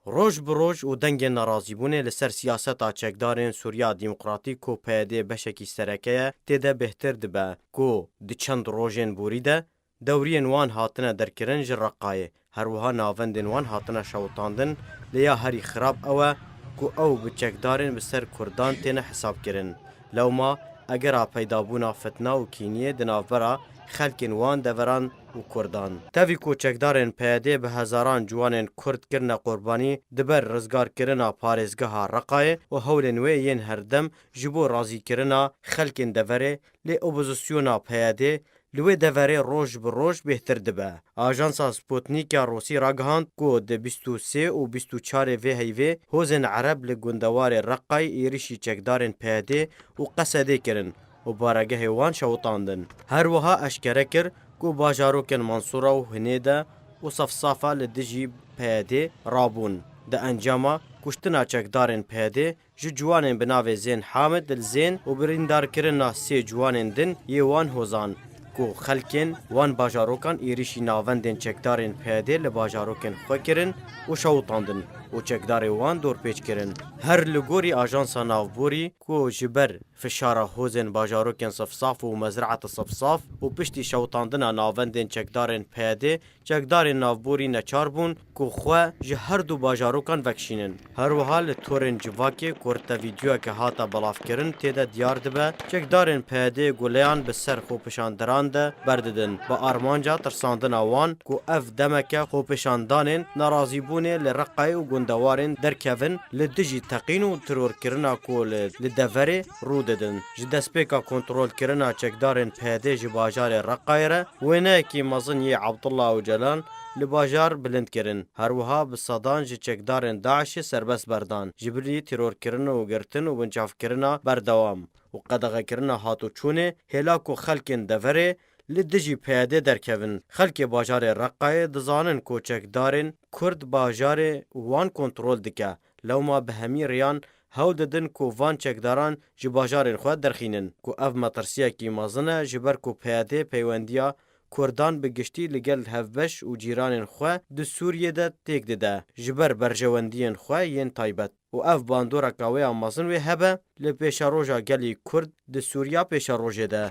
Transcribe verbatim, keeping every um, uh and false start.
Roj bi roj û dengên nerazîbûnê li ser siyaseta çekdarên Sûriya Demokratîk ku P Y D beşekî sereke ye, tê de bêhtir dibe ku di çend rojên borî de dewriyên wan hatine derkirin ji Reqayê, her wiha navendên wan hatine şewitandin, lê ya herî xirab ew e ku ew bi çekdarên bi ser Kurdan têne hesabkirin. Lewma egera peydabûna fitna û kîniyê di navbera xelkên wan deveran û Kurdan. Tevî ku çekdarên P Y D bi hezaran ciwanên Kurd kirine qurbanî di ber rizgarkirina parêzgeha Reqayê û hewlên wê yên herdem ji bo razîkirina xelkên deverê, lê opozisyona P Y D li wê deverê roj bi roj bêhtir dibe. Ajansa Sputnik ya Rûsî ragihand ku di bîst û sê û bîst û çarê vê heyvê hozên Ereb li gundewarê Reqayê êrişî çekdarên P Y D û Qesedê kirin û baregehê wan şewitandin. Her wiha eşkere kir ku bajarokên Mansûra û Hinêde û Sefsafa li dijî P Y D rabûn. Di encama kuştina çekdarên P Y D ji ciwanên bi navê Zên Hamid li Zên û birîndarkirina sê ciwanên din yê wan hozan ku xelkên wan bajarokan êrişî navendên çekdarên P Y D li bajarokên xwe kirin û şewitandin û çekdarê wan dorpêç kirin. Her li gorî Ajansa Navborî ku ji ber fişara hozên bajarokên Sifsaf û Mezraeta Sifsaf û piştî şewitandina navendên çekdarên P Y D, çekdarên navborî neçar bûn ku xwe ji her du bajarokan vekişînin. Her wiha li torên civakê ku rte vîdeoyeke hate belavkirin tê de diyar dibe, çekdarên P Y D guleyan bi ser xwepêşanderan de berdidin, bi armanca tirsandina wan ku ev demeke xwepêşandanên nerazîbûnê li Reqayê û gundewarên derkevin li dijî teqîn û terorkirina ku li, li deverê rû didin. Ji destpêka kontrolkirina çekdarên P Y D ji bajarê Reqayê re, wêneyekî mezin yê Abdullah Ocalan li bajar bilind kirin. Her wiha bi sedan ji çekdarên DAIŞê serbest berdan. Ji bilî terorkirin û girtin û binçavkirina berdewam û qedexekirina hatûçûnê, hêla ku xelkên deverê li dijî P Y D derkevin. Xelkê bajarê Reqayê dizanin ku çekdarên Kurd bajarê wan kontrol dike. Lewma bi hemî riyan hewl didin ku van çekdaran ji bajarên xwe derxînin, ku ev metirsiyekî mezin e, ji ber ku P Y D peywendiya Kurdan bi giştî li gel hevbeş û cîranên xwe di Sûriyê de têk dide. Ji ber berjewendiyên xwe yên taybet. Û ev bandoreka wê ya mezin wê hebe li pêşeroja gelî Kurd di Sûriya pêşerojê de.